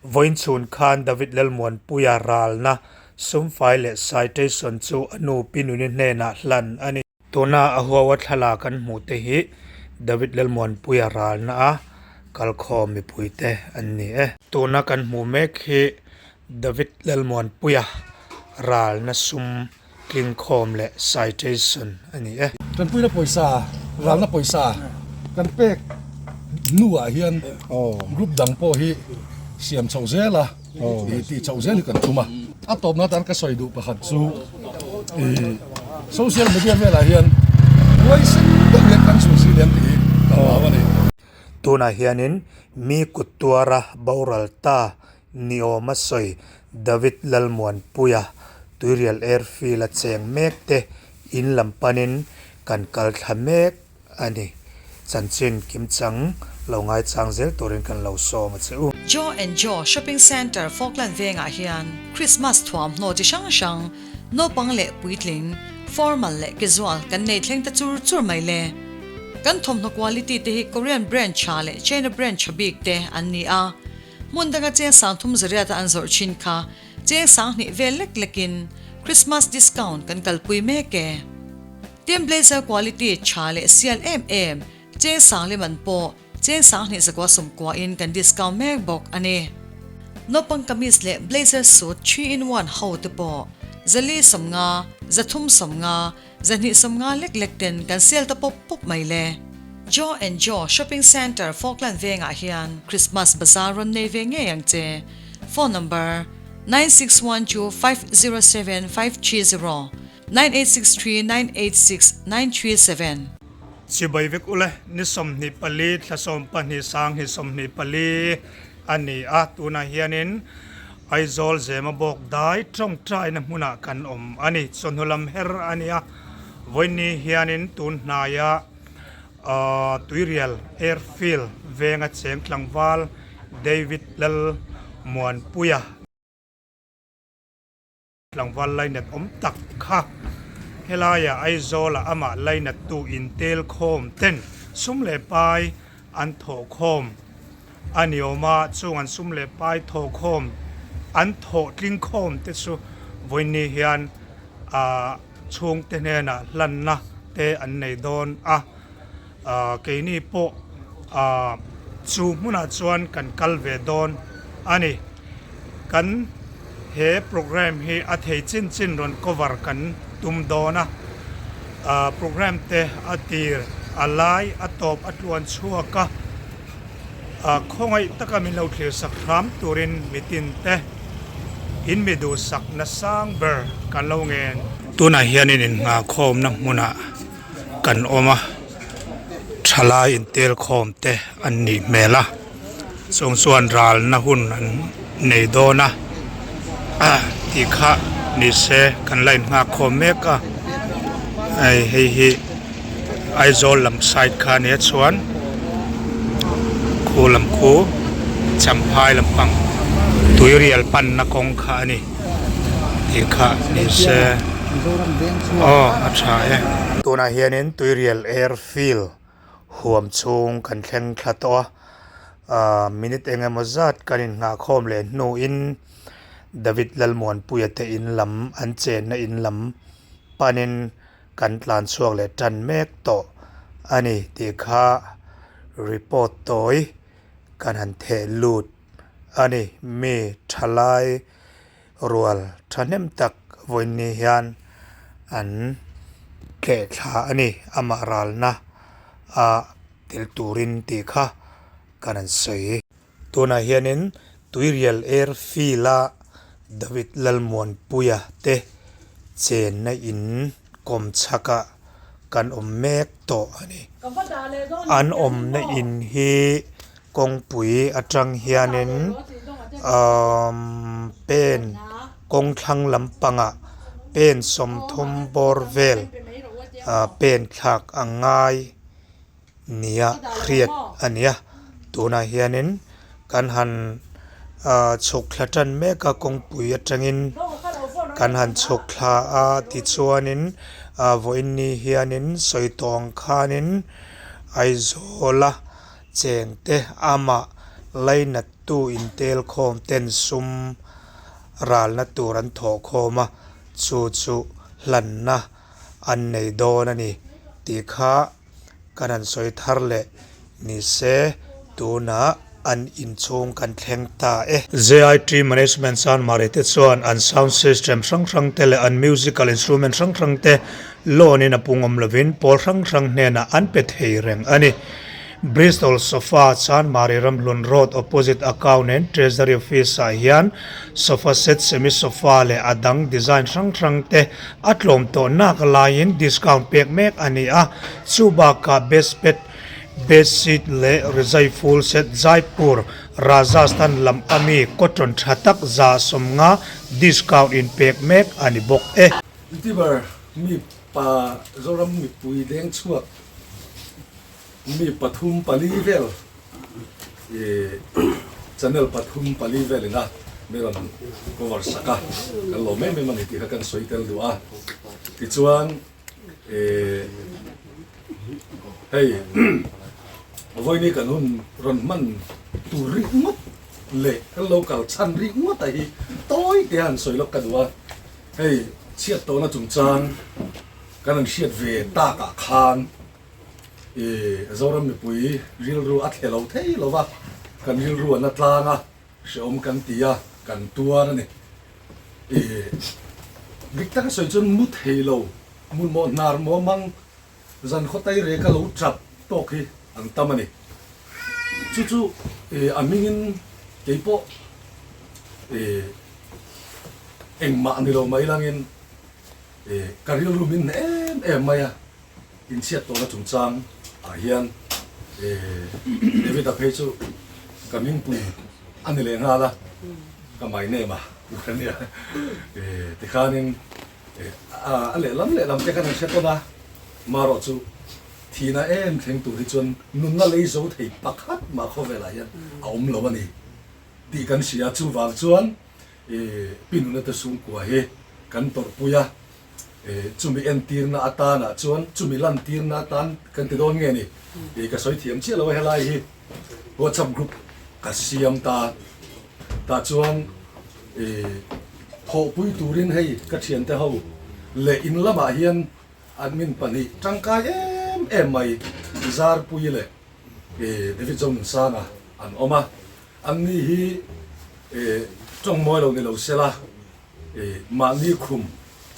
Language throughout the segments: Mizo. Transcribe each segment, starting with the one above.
Vawiin chhun khan David Lalmuanpuia ralna sumfai leh citation chu a nu Pi Nuni hnenah hlan a ni. Tuna a huaua thlalak kan hmuh te hi David Lalmuanpuia ralna a kalkhawm mipuite an ni e. Tuna kan hmuh mek hi David Lalmuanpuia ralna sum Tlingkhawm leh citation a ni e. Tanpuina pawisa, ralna pawisa kan pek hnuah hian group dang pawh hi siam chhoh zel a, tih chhoh zel hi kan tum a. A tawpna atan ka sawi duh pakhat chu ih social media velah hian huaisen deuh hian kan chhun si lem tih hi ka hlau a ni. Tunah hianin mi kut tuara boral ta Niawma sawi David Lalmuanpuia Tuirial Airfield a cheng mek te in lam panin kan kal thla mek a ni. Chanchin kimchang lo ngaichang zel turin kan lo sawm a che u. Joe and Joe Shopping Centre Falkland vengah hian Christmas thuamhnaw chi hrang hrang, naupang leh puitling, formal leh casual kan nei thleng ta chur chur mai le. Kan thawmhnaw quality te hi Korean brand tha leh China brand tha bik te an ni a. Hmun danga cheng sangthum zariata an zawrh thin kha cheng sanghnih vel lek lekin Christmas discount kan kalpui mek e. Tin blazer quality tha leh sial em em cheng sangli man pawh cheng sanghnih zakua sawmkua in kan discount mek bawk a ni. Naupang kamis leh blazer suit 3 in 1 ho te pawh zali sawmnga, zathum sawmnga, Zahnih 50 lek lek ten kan sel ta pawp pawp mai le. Joe and Joe Shopping Centre Falkland vengah hian Christmas Bazaar rawn nei ve ngei ang che. Phone number, 961250 7530, 9863 986 937. Chibai vek ule, ni 24 thla 12 sang hi 24 a ni a, tunah hianin Aizawl Zemabawk dai tawngtaina hmunah kan awm a ni. Chawhnu lam her a nia, vawiin hianin tun hnaia Tuirial Airfield venga cheng tlangval David Lalmuanpuia, Tlangval lainat awm tak kha helaiah Aizawlah amah lainattu intel khawm ten sum leh pai an thawh khawm a ni awm a, chung an sum leh pai thawh khawm an thawh tling khawm te chu vawiin hian ah chhungte hnenah hlanna te an nei dawn a. Keini pawh chu hmunah chuan kan kal ve dawn a ni. Kan he programme hi a thei chin chin rawn cover kan tum dawn a. Programme te a tir, a lai, a tawp, a tluan chhuak a. Khawngaih taka min lo thlir sak hram turin mitin te in mi duhsak na sang ber kan lo ngen. Tunah hianin inngahkhawmna hmunah. Kan awm a thalai intel khawm te an nih hmel a chung chuan ralna hun an nei dawn a tih kha ni se kan la innghak khawm mek a hei hei hi Aizawl lam side kha ania chuan khu lam khu Champhai lampang Tuirial panna kawng kha a ni. Tih kha ni se aw a tha e. Tunah hianin Tuirial Airfield huam chhung kan thleng thla tawh a, ah minute eng emaw zat kan innghahkhawm leh hnuin David Lalmuanpuia te in lam an chenna in lam panin kan tlan chhuak leh tan mek tawh a ni tih kha report tawi kan han theh lut. A ni, mi thalai rual thahnem tak vawiin hian an tleh thla a ni, amah ralna a tel turin tih kha kan han sawi. Tunah hianin Tuirial Airfield a David Lalmuanpuia te chenna in kawmchhakah kan awm mek tawh a ni. An awmna in hi Kawngpui atang hianin umm pen kawng thlang lampangah pen 30 bawr vel ah pen thlak a ngai nia hriat a ni a tunah hianin kan han ah chhuk thla tan mek a kawngpui atangin kan han chhuk thla a tichuanin ah vawiin ni hianin sawi tawng khanin Aizawla. Chengte amah Lainattu intelkhawm ten sum ralna tur an thawhkhawm a, chu chu hlanna an nei dawn a ni tih kha kan han sawi thar leh ni se tunah an inchhung kan thleng ta e. JIT Management Chanmari te chuan an sound system hrang hrang te leh an musical instrument hrang hrang te loan in a pung awm lovin pawl hrang hrang hnenah an pe thei reng a ni. Bristol Sofa Chanmari Ramhlun Road opposite Account and Treasury Office ah hian sofa set, semi sofa leh a dang design hrang hrang te a tlawm tawh nak laiin discount pek mek a ni a, chu bakah bedspet, bedsheet leh rizai full set Jaipur, Rajasthan lam ami cotton tha tak 150 discount in pek mek a ni bawk e. Youtuber mi pa Zoram mipui deng chhuak. Mi pathum pali vel i channel pathum pali vel ina mi rawn cover sak a, kan lawm em em a ni tih kha kan sawi tel duh a. Tichuan i hei vawiini kan hun rawn hman tur rih ngawt leh kan lo kal chhan rih ngawt a hi tawi te han sawi lawk ka duh a. Hei chhiat tawhna chungchang kan han hriat ve takah khan I Zoram mipui rilru a thle lo thei lo va, kan rilru a na tlang a, hrehawm kan ti a, kan tuar a ni. I dik taka sawi chuan mu thei lo, hmun mawh hnar maw mang zan khaw tai reka lo tap tawk hi an tam a ni. Chu chu a hmingin kei pawh i engmah ni lo mai langin i ka rilru min hne em em mai a. Inchhiat tawhna chungchang ah hian David-a phei chu ka hmingpui a ni leh nghal a, ka my name a ka nia. Tikhanin a lehlam lehlam te khan an hre tawn a, marawh chu thihna em thleng tur hi chuan nunna lei zo thei pakhat mah khawvelah hian a awm lo a ni tih kan hria. Chuvang chuan Pi Nuna te chhungkua hi kan tawrhpui a. Chumi entirna atanah chuan chumi lantirna atan kan ti dawn nge ni? Ih ka sawi thiam chiah lo a helai hi WhatsApp group ka siam ta tah chuan ih thawhpui turin hei ka thiante ho leh in lamah hian admin pahnih tangkai em em mai Zarpui leh ih David Zonunsanga an awm a, anni hi ih tawng mawi lo ni lo sela. Mahni khum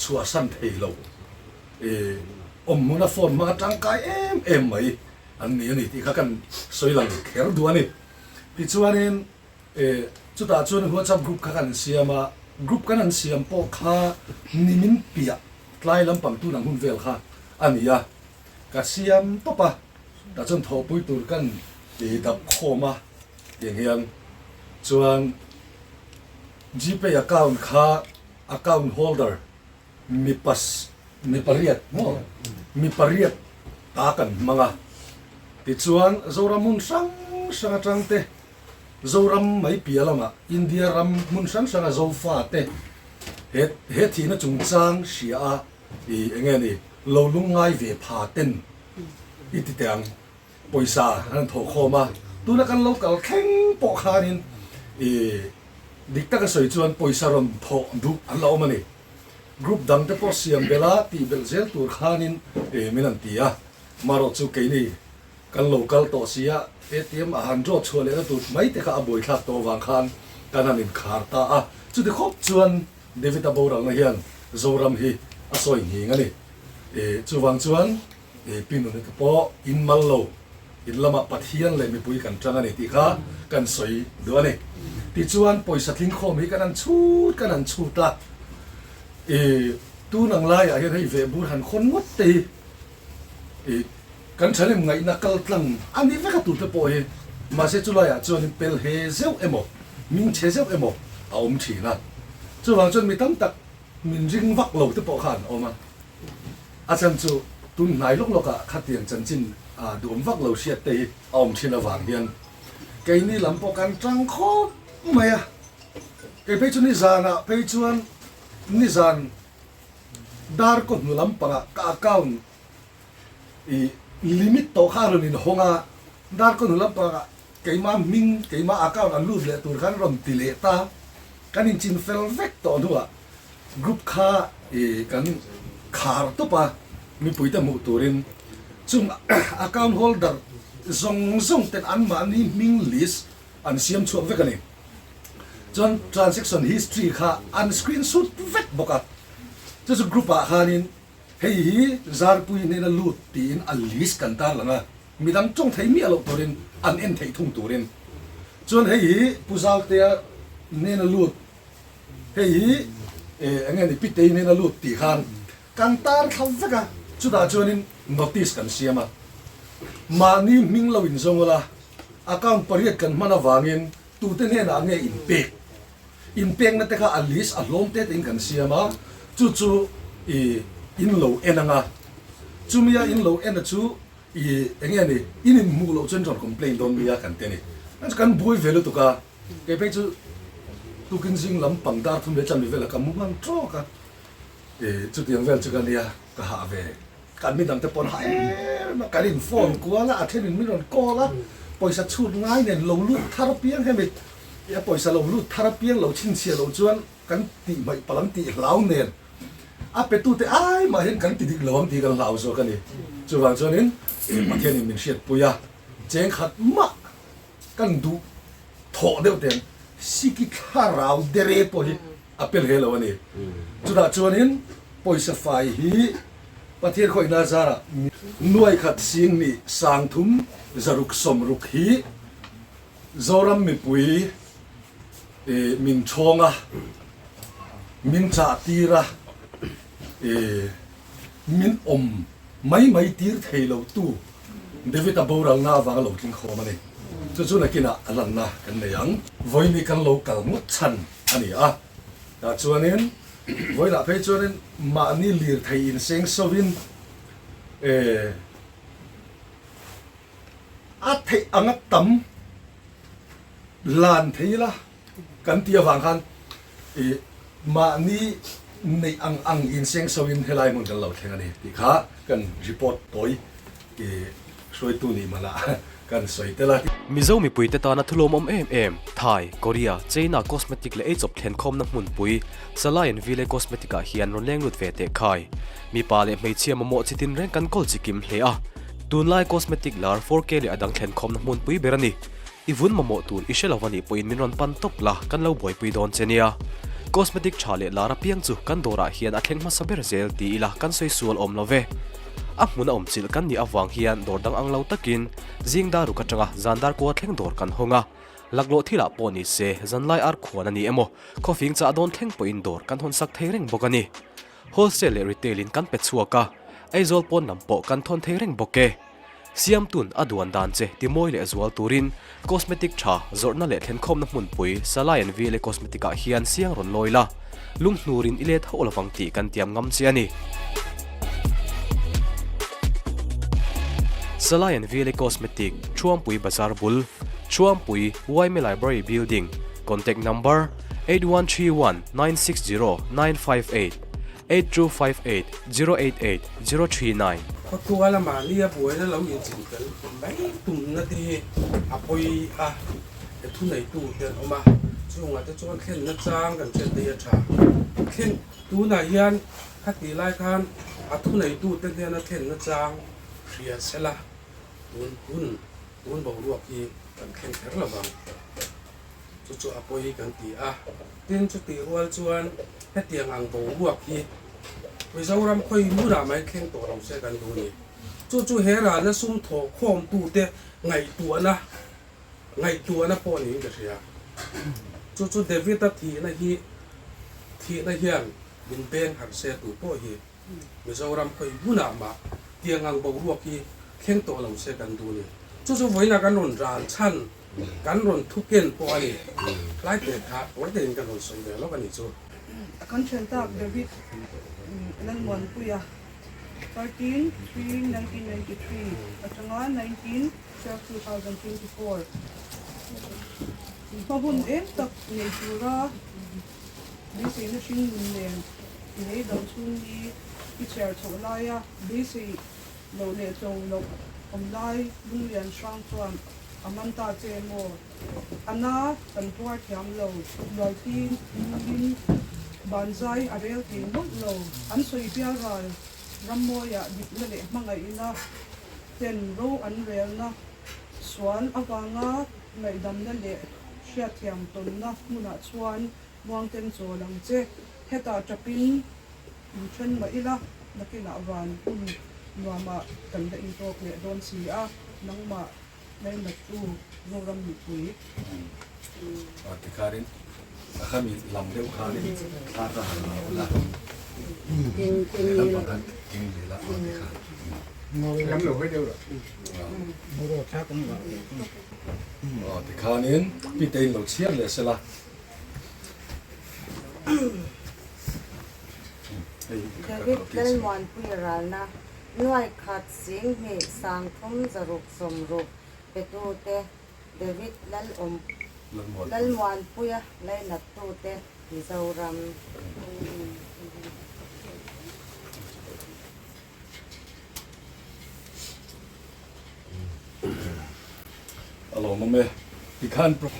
chhuahsan thei lo awmhmuna phone hmanga tangkai em em mai an ni a ni tih kha kan sawi lang kher duh a ni. Tichuanin chutah chuan WhatsApp group kha kan siam a, group kan han siam pawh kha nimin piah tlai lampang tun ang hun vel kha a ni a, ka siam tawp a, tah chuan thawhpui tur kan dap khawm a tiang hian chuan. Gpay account kha account holder mi pas mi pariat maw mi pariat ta kan hmang a, tichuan Zoram hmun hrang hrang atang te Zoram mai piah lamah India ram hmun hrang hranga Zofa te he he thihna chungchang hria a i enge ni lo lungngai ve pha ten i ti teh ang. Pawisa an han thawh khawm a, tuna kan lo kal thleng pawh khanin i dik taka sawi chuan pawisa rawn thawh duh an la awm a ni. Group dang te pawh siam belh a, tih belh zel tur khanin i min han ti a, marawh chu keini kan lo kal tawh si a, ATM a han draw chhuah lehna tur mai te kha a buaithlak tawh avang khan kan han inkhar ta a, chuti khawp chuan David-a boralna hian Zoram hi a sawi nghing a ni. I chuvang chuan. He pi nunite pawh in mal lo, in lamah Pathian leh mipui kan tang a ni tih kha kan sawi duh a ni. Tichuan pawisa tling khawm hi kan han chhut kan han chhut a, i tun ang laiah hian hei vehbur han khawn ngawt te hi i kan thanem ngaihna kal tlang a ni vek a turte pawh hi, mahse chulaiah chuanin pel he zeuh emaw, ming chhe zeuh emaw a awm thin a. Chuvang chuan mi tam tak min ring vak lo te pawh kha an awm a. A chhan chu tun hnai lawk lawkah khatiang chanchin duhawm vak lo hriat te hi a awm thin avang hian keini lam pawh kan tang khawp mai a. Kei phei chu nizanah phei chuan nizan dar kaw hnu lampangah ka account i limit tawh kha a rawn inhawng a, dar kaw hnu lampangah. Keimah hming, keimah account an lut leh tur khan rawn ti leh ta. Kan inchin fel vek tawh hnuah group kha i kan khar tawp a, mipuite hmuh turin chung account holder zawng zawng ten anmahni hming list an siam chhuak vek a ni. Chuan transaction history kha an screenshot vek bawk a, chu chu group ah khanin hei hi Zarpui hnena lut tiin a list kan tarlang a, midang tawng thei miah loh turin an en theih thung turin. Chuan hei hi Pu Zautea hnena lut, hei hi eng nge ni Pitei hnena lut tih khan kan tar thla vek a, chutah chuanin notice kan siam a, mahni hming lo inzawng ula, Account pariat kan hman avangin tute hnenah nge inpek? Inpekna te kha a list a hlawm te tein kan siam a, chu chu i in lo en ang a, chumia in lo en a chu i eng nge ni in inhmuh loh chuan rawn complain dawn nia kan ti a ni. Kan buai ve lutuk a, kei phei chu tukin zing lam pang dar thum leh chami velah ka mu hman tawk a, i chutiang vel chu ka nia ka hah ve. Kan mi dangte pawn hah em a, kan in phone kual a, a then in min rawn call a, pawisa chhut ngai nen lo lut thar apiang hemi a pawisa lo lut thar apiang lo chhinchhiah loh chuan kan tih hmaih palh ang tih hlau nen a pe tute ai mah hian kan ti dik lo ang tih kan hlau zawk a ni. Chuvang chuanin Pathian in min hriatpui a, cheng khat mah kan duh thawh deuh ten siki thlarau dere pawh hi a pel he lo a ni. Chutah chuanin pawisa fai hi Pathian khawihna zarah nuai khat sing nih sangthum zaruk sawmruk hi Zoram mipui min thawng a, min chah tir a, min awm mai mai tir thei lo tu David-a boralna avanga lo tling khawm a ni. Chu chu nakinah a lanna kan nei ang. Vawiin kan lo kal ngawt chhan a ni a. Tah chuanin vawiinah phei chuanin mahni lirthei inseng sovin a theih anga tam lan thei ila kan tih avang khan ih mahni neih ang ang inseng sovin helai hmun kan lo thleng a ni tih kha kan report tawi ih hruaitu nih manah kan sawi tel a. Mizo mipuite tana thulawmawm em em, Thai, Korea, China cosmetic leh eichawp thlenkhawmna hmunpui, Salai and Ville Cosmetic ah hian rawn leng lut ve teh khai. Mipa leh hmeichhia mamawh chi tin reng kan kawl chi kim hle a. Tunlai cosmetic lar 4K leh a dang thlenkhawmna hmunpui ber a ni. I vun mamawh tur i hre lo a nih pawhin min rawn pan tawp la, kan lo buaipui dawn che nia. Cosmetic tha leh lar apiang chu kan dawrah hian a thleng hmasa ber zel ti ila kan sawi sual awm lo ve. A hmun a awm chilh kan nih avang hian dawr dang ang lo takin zing dar ruk atanga zan dar kua thleng dawr kan hawng a, laklawh thilah pawh ni se zanlai ar khuan a ni emaw khawfing chah dawn thleng pawhin dawr kan hawn sak thei reng bawk a ni. Wholesale leh retail in kan pe chhuak a, Aizawl pawn lam pawh kan thawn thei reng bawk e. Siamtun a duan dan che timawi leh zual turin cosmetic tha zawrhna leh thlenkhawmna hmunpui Salai and Vile Cosmetic ah hian siang rawn lawi la, lunghnurin i let hauh lovang tih kan tiam ngam che a ni. Salai and Vile Cosmetic, Thuampui Bazar bul, Thuampui, Yma Library Building, Contact Number, 8131 960 958. 8258 088 039. Khawtuala mahnia buaina lo inchim fel mai tumna te hi a pawi a, he thuneitu te an awm a, chungah te chuan thlenna chang kan hriat te hi a tha. Thlen tunah hian khatih lai khan a thuneitu te hnena thlenna chang hria sela tun hun tun boruak hi kan thleng kher lo vang. Chu chu a pawi kan ti a. Tin, chutih rual chuan hetiang ang boruak hi Mizoram khawi hmunah mai thleng tawh lo se kan duh ni. Chu chu he ralna sum thawh khawmtute ngaihtuahna ngaihtuahna pawh niin ka hria. Chu chu David-a thihna hi thihna hian min beng harh se tu pawh hi Mizoram khawi hmunah mah tiang ang boruak hi thleng tawh lo se kan duh ni. Chu chu vawiinah kan rawn ral chhan Kan rawn thu ken pawh a ni. Tlai te kha pawr tein kan rawn sawi ve lawk a ni chu. Kan thian tak David Lalmuanpuia, 13 3 1993 atanga 19 12 2024 hma hun eng tak nei tura beiseina hringnun nen i lei dang chhung hi i chhiar chhoh laia beisei loh leh cho loh awm lai lunglian hrang chuan. A man ta che maw? A na kan tuar thiam lo, luaiti in banzai a rel thei mawlh lo. An sawi bial ral rammawiah dikna leh hmangaihna ten ro an relna sual avanga ngaihdamna leh hriatthiam tawnna hmunah chuan muangten chawl ang che. Hetah tapin inthen mah ila, nakinah van hun nuamah kan la intawk leh dawn si a, nangmah Ngainattu Zoram mipui. A ti kharin a khami lam deuh khanin thla ka han la ula lehlam pang khan king leh la a ti khan. Lam lo hawi deuh rawh. A ti khanin pitein lo chhiar leh sela. David Lalmuanpuia ralna nuai khat 10 30 6 60 petute David Lalawm Lalmuanpuia lainattute Mizoram. A lawmawm e tikhan pro.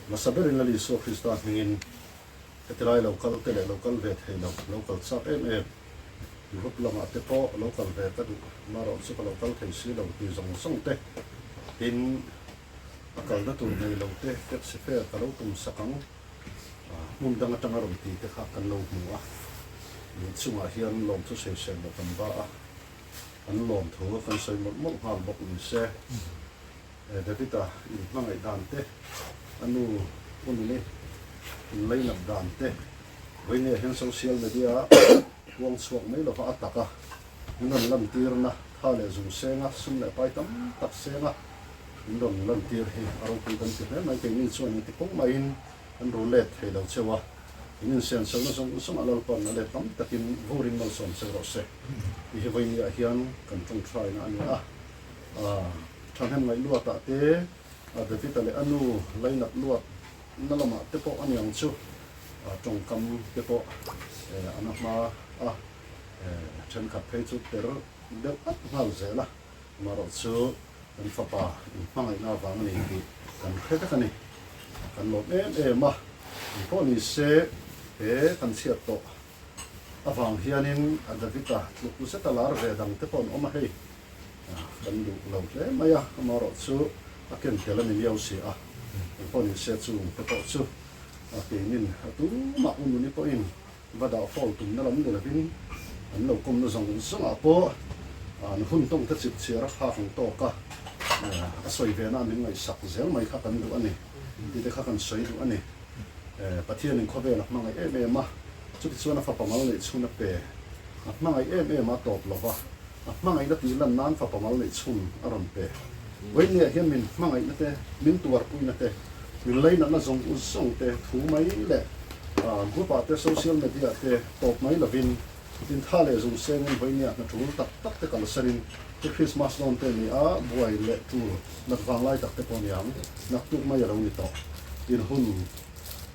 Hmasa berin Lal Isua Krista hmingin hetilai lo kal te leh lo kal ve thei lo, lo kal chak em em, Europe lamah te pawh lo kal ve ka duh, amaherawh chu ka lo kal thei si lo ti zawng zawng te, tin a kalna tur nei lo te taxi fare ka lo tum sak ang, hmun dang atanga rawn ti te kha kan lo hmu a, in chungah hian lawmthu sawisel loh kan ba a, kan lawmthu kan sawi mawlh mawlh nghal bawk ni se. David-a in hmangaih dan te, a nu u nuni in leinat dan te, vawinia hian social media ah puang chhuak mai lova a tak a, min rawn lantirna tha leh zum senga sum leh pai tam tak senga min rawn lantir hi a ropui kan ti hle mai. Keini chuan engti kawng mahin kan ru let thei lo cheu a, in insenselna zawng zawngah Lalpan a let tam takin vurin malsawm cheu rawh se tih hi vawinia hian kan tawngtaina a ni a. Thahnem ngaih luatah te, David-a leh a nu lainat luat na lamah te pawh a ni ang chu, tawngkam te pawh a na hma a, thenkhat phei chu ter deuh at nghal zel a, amaherawh chu kan fapa inhmangaihna avang a ni tih kan hre vek a ni. Kan lawm em em a, engpawh ni se he kan chhiat tawh avang hianin David-a tluk zeta lar ve dang te pawh an awm a hei. Kan duh lo hle mai a, amaherawh chu a ken tel a ni miau si a, engpawh ni se chung te pawh chu keinin a tumah u nuni pawhin va dah fawl tumna lam ni lovin an lo kawmna zawng zawngah pawh an hun tawng te chip chhiar a thlak ang tawk a, a sawi ve na min ngaihsak zel mai kha kan duh a ni tih te kha kan sawi duh a ni. Pathianin khawvel a hmangaih em em a, chutichuan a fapa mal neih chhun a pe, a hmangaih em em a tawp lova, A hmangaihna tih lan nan fapa mal neih chhun a rawn pe. Vawinia hian min hmangaihna te, min tuarpuina te, min leinatna zawng zawng te thu mai leh group ah te, social media ah te tawp mai lovin intha leh zung sengin vawinia hna tul tak tak te kalsanin te Christmas dawn te ni a buai leh tul nat vanglai tak te pawh niang naktuk mai a lo ni tawh. In hun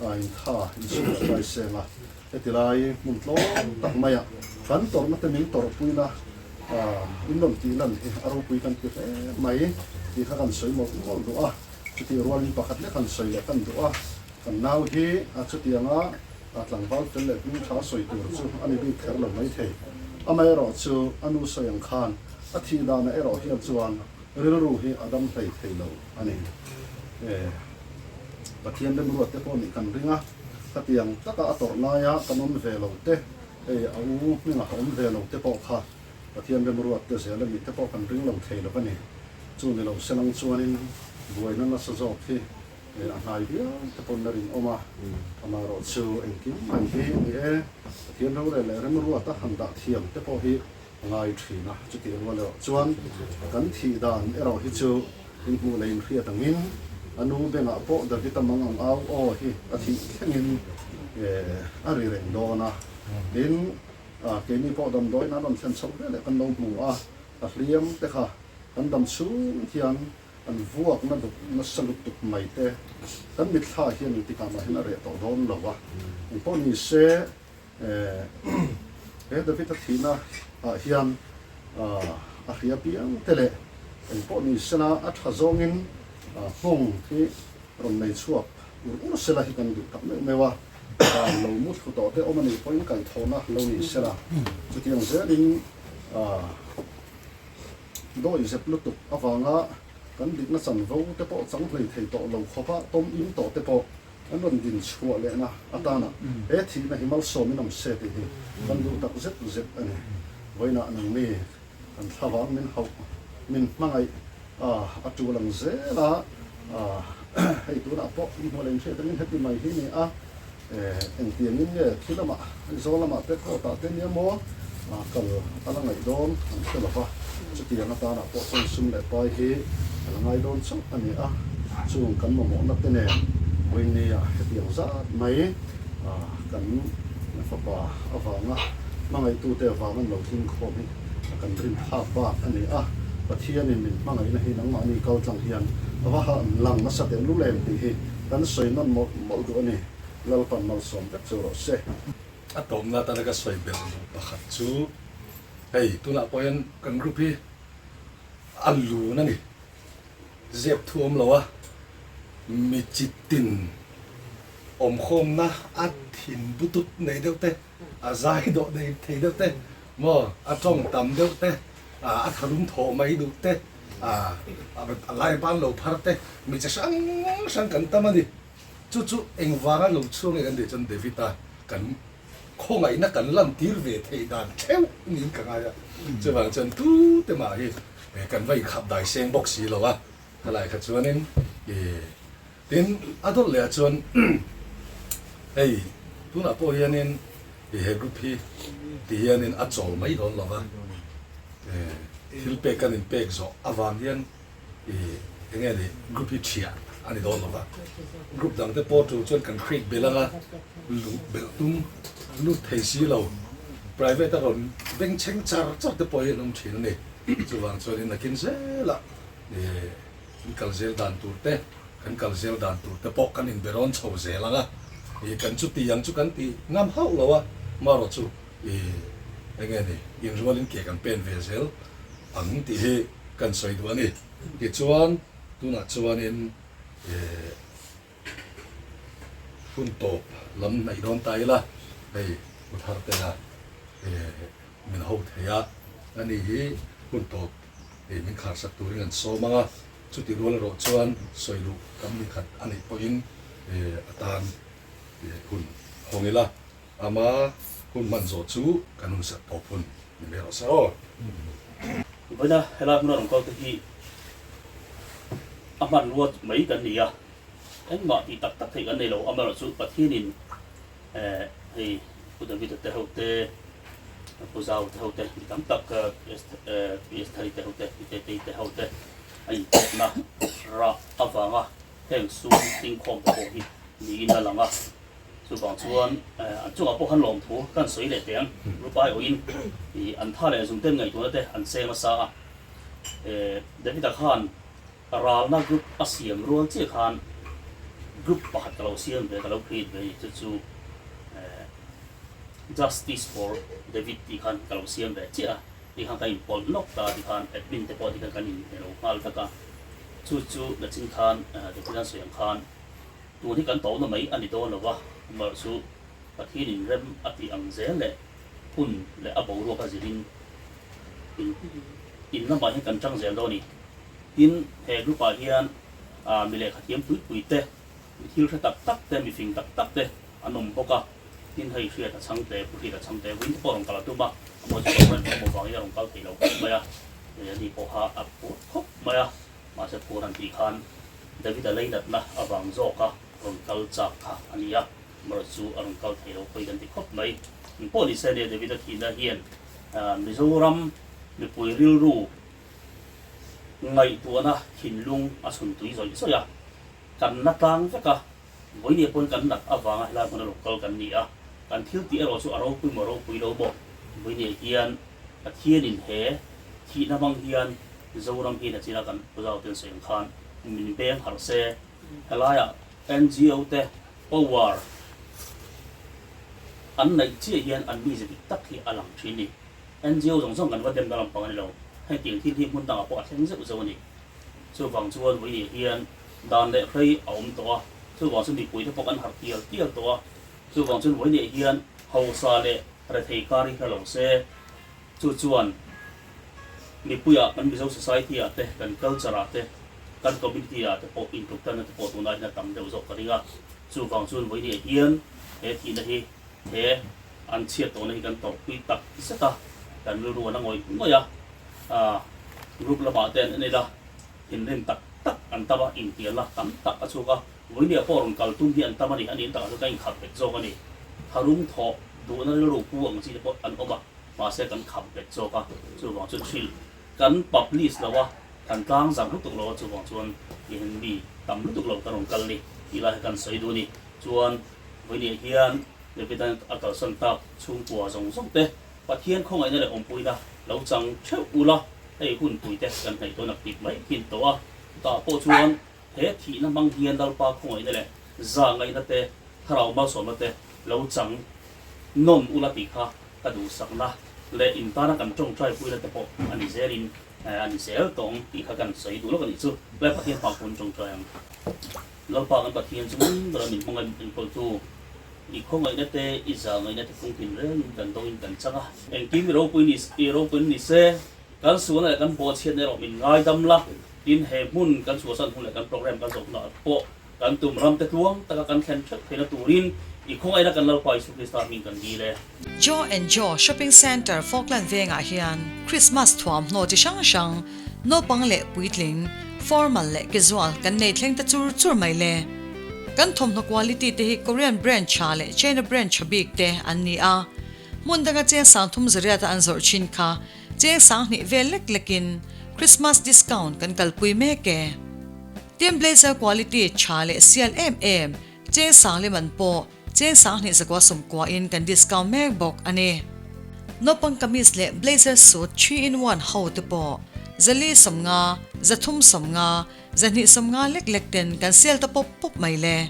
a intha insum leh pai seng a. Heti lai hmun tlawm tak maiah kan tawrhna te min tawrhpuina in rawn tih lan hi a ropui kan ti hle mai tih kha kan sawi mawlh mawlh duh a, chutih rualin pakhat lek han sawi leh kan duh a, kan nau hi chutianga tlangval fel leh hming tha sawi tur chu a ni bik kher lo maithei. Amaherawh chu a nu sawi ang khan a thih danah erawh hian chuan rilru hi a dam hlei thei lo a ni. Pathian remruat te pawh nih kan ring a, khatiang taka a tawrh laia kan awm ve lo te, hei a u hminga awm ve lo te pawh kha Pathian remruat te zel a nih te pawh kan ring lo thei lo a ni. Chu ni lo selang chuanin buaina nasa zawk hi a hnai viau te pawn a rinawm a, amaherawh chu engkim mai hi ni e, Pathian rorel leh remruat a han dah thiam te pawh hi a ngai thin a, chutih rual erawh chuan kan thih dan erawh hi chu inhmuh leh inhriat angin a nu bengah pawh David-a mang ang au aw hi a thih thlengin a ri reng dawn a, tin keini pawh damdawiin an rawn thlen chhoh veleh kan lo hmu a, a hliam te kha kan dam chhung hian an vuakna duk nasa lutuk mai te kan mitthla hian engtikah mah hian a reh tawh dawn lo a, engpawh ni se. He David-a thihna ah hian a hria piang te leh engpawh ni sela a tha zawngin nghawng hi rawn nei chhuak ur ur sela hi kan duh tak meuh meuh a, dan lo mu thlu tawh te awm a nih pawhin kaihthawhna lo ni sela chutiang zelin dawi zep lutuk avanga kan dikna chanvo te pawh chang hlei thei tawh lo khawpa tawm in tawh te pawh An rawn din chhuah lehna atana he thihna hi malsawmin awm se tih hi kan duh tak zet zet a ni. Vawiinah nangni kan thlavang min hauh, min hmangaih a, a tul ang zel a, hei tunah pawh in hmuh leh inhriat angin heti mai hi ni a, engtiangin nge thi lamah, Aizawl lamah te court ah te nia maw kal a la ngaih dawn an hre lo va, chutiang atana pawh chuan sum leh pai hi a la ngai dawn chauh a ni a, chung kan mamawhna te nen Vawinia hetiang zat mai kan fapa avanga hmangaihtute avang an lo hlim khawm hi kan rin phak bak a ni a, Pathianin min hmangaihna hi nangmahni kal tlang hian a va han lang nasa teh lul em tih hi kan sawi nawn mawlh mawlh duh a ni. Lalpan malsawm vek chu rawh se. A tawmna atana ka sawi belh duh pakhat chu hei tunah pawh hian kan group hi a lun a ni. Zep thu awm lo a, mi chi tin awmkhawmna a thin butut nei deuh te, a zai dawh nei thei deuh te, maw a tawng tam deuh te, a thalum thawh mai duh te, a lai ban lo phar te, mi chi hrang hrang kan tam a ni. Chu chu engvanga lo chhuak nge kan tih chuan David-a kan khawngaihna kan lantir ve theih dan theuh niin ka ngai a. Chuvang chuan tute mah hi kan va inkhap dai seng bawk si lo a, helai kha chuanin ih tin a dawlh leh ah chuan hei tunah pawh hianin ih he group hi ti hianin a chawl mai dawn lo va, thil pek kan inpek zawh avang hian Ih, enge ni, group hi thiah a ni dawn lo va, group dang te pawh tul chuan kan create belh anga luh belh tum lut thei si lo, private a rawn beng chheng char char te pawh hi an awm thin a ni. Chuvang chuanin nakin zelah ih, kan kal zel dan tur te, kan kal zel dan tur te pawh kan inbe rawn chho zel ang a, ih, kan chuti ang chu kan ti ngam hauh lo a, marawh chu ih, enge ni, inrualin ke kan pen ve zel ang tih hi kan sawi duh a ni. Tichuan tunah chuanin eh hun tawp lam hnaih dawn ta ila hei u thar te a eh min ho thei a, ani hi hun tawp eh min khar sak turin an sawm ang a, chuti rual erawh chuan sawi luh tam ni khat a neih pawhin eh atan eh hun hawng ila. Ama hun hman zawh chu kan hun sak tawp hun ni mai rawh se aw. Vawiina helai hmuna rawn kal te hi a hmanrua mai kan ni a, engmah tih tak tak theih kan nei lo, amaherawhchu Pathianin hei Pu David-a te ho te, Pu Zau te ho te, mi tam tak Pi Estheri te ho te, Pi Tetei te ho te a inpekna rah avanga heng sum tingkhawm te pawh hi niin a lang a. Chuvang chuan an chungah pawh khan lawmthu ka han sawi leh teh ang. Group aiawhin an tha leh zungten ngaihtuahna te an seng nasa a. David-a khan ralna group a siam rual chiah khan group pakhat ka lo siam ve, ka lo create ve a ni. Chu chu Justice for David tih khan ka lo siam ve chiah a. Ti khan ka inpawlh nawk ta ti khan admin te pawh ti khan kan inhne lo nghal vek a. Chu chu nachin khan David-a'n sawi ang khan Tun hi kan tawhna mai a ni dawn lo va, amaherawh chu Pathianin rem a tih ang zel leh hun leh a boruak a zirin in in lamah hian kan tang zel dawn a ni. Tin, he group ah hian mi lehkhathiam pui pui te, Mi thil hre tak tak te, mi fing tak tak te an awm bawk a. Tin hei Hriata chhangte, Pu Hriata chhangte vawiin te pawh a rawn kal a tum a, a mawi chu rawn awm avangin a rawn kal thei lo khawp mai a. Hei ani pawh kha a phur khawp mai a, mahse phur han tih khan David-a leinatna avang zawka rawn kal chak kha a ni a, amaherawh chu a rawn kal thei lo pawi kan ti khawp mai. Engpawh ni se nia David-a thihna hian Mizoram mipui rilru ngaihtuahna thinlung a chhun tui zawih zawih a, kan na tlang vek a, vawinia pawn kan nat avanga helai hmuna lo kal kan ni a, kan thil tih erawh chu a ropui maw ropui lo maw, vawinia hian Pathianin he thihna hmang hian Zoram hi nachina kan Puzauten sawi ang khan min beng harh se, helaiah NGO te power an neih chiah hian an mize dik tak hi a lang thin ni. NGO zawng zawng kan va dem na lampang a ni lo, hetiang thil hi hmun dangah pawh a thleng zeuh zeuh a ni. Chuvang chuan vawiin hian dan leh hrei a awm tawh a, chuvang chu mipuite pawh kan harh tial tial tawh a, chuvang chuan vawiin hian hausa leh rethei kar hi hla lo se, chu chuan mipuiah kan Mizo society ah te, kan culture ah te, kan community ah te pawh intluktanna te pawh tunah hian a tam deuh zawk ka ring a, chuvang chuan vawiin hian he thihna hi he an chhiat tawhna hi kan tawrhpui tak zet a, kan rilru an a ngawih ngawih a, aah group lamah te an en ila thinrim tak tak an tam a, intialna tam tak a chhuak a, vawinia pawh rawn kal tum hi an tam a ni, a nih takah chuan ka inkhap bet zawk a ni, tharum thawh duhna rilru pu ang chi te pawh an awm a, mahse kan khap bet zawk a, chuvang chuan hrilh kan publish lo a, kan tlang zar lutuk lo a, chuvang chuan tihian mi tam lutuk lo kan rawn kal ni tih lai hi kan sawi duh a ni, chuan vawinia hian. Davida'n a kalsan tak chhungkua zawng zawng te Pathian khawngaihna leh awmpuina lo chang theuh ula, hei hunpui te kan hnaih tawn ak tip mai thin tawh a, chutah pawh chuan he thihna hmang hian Lalpa khawngaihna leh zahngaihna te, thlarau malsawmna te lo chang nawn ula tih kha ka duhsakna leh intana kan tawngtai puina te pawh a ni zelin a ni zel tawng tih kha kan sawi duh lawk a nih chu. Lai Pathian hmah pawhin tawngtai ang. Lalpa kan Pathian chu hmun bera min hmangaih enkawltu, i khawngaihna te, i zahngaihna te kawng tin rengin kan dawngin kan chang a. Engkim i ropui ni, i ropui ni se, kan sualna leh kan bawhchhiatna erawh min ngaidam la, tin he hmun kan chhuahsan hun leh kan program kan zawh hunah pawh kan tum ram te tluang taka kan thlen theuh theihna turin i khawngaihna kan Lalpa Isu Krista hming kan dil e. Joe and Joe Shopping Centre Falkland vengah hian Christmas thuamhnaw chi hrang hrang Naupang leh puitling, formal leh casual kan nei thleng ta chur chur mai le. Kan thawmhnaw quality te hi Korean brand tha leh China brand tha bik te an ni a. Hmun danga cheng sang thum zariata an zawrh thin kha cheng sang hnih vel lek lekin Christmas discount kan kalpui mek e. Tin blazer quality tha leh sial em em cheng sang lem an pawh Cheng sanghnih zakua sawmkua in kan discount mek bawk a ni. Naupang kamis leh blazer suit 3 in 1 ho te pawh zali sawmnga, zathum sawmnga, zahnih sawmnga lek lek ten kan sale ta pawp pawp mai le.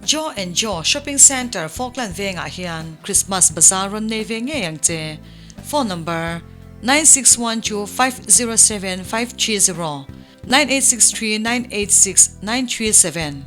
Joe and Joe Shopping Centre Falkland vengah hian Christmas bazaar rawn nei ve ngei ang che. Phone number, 9612 507 530, 9863 986 937.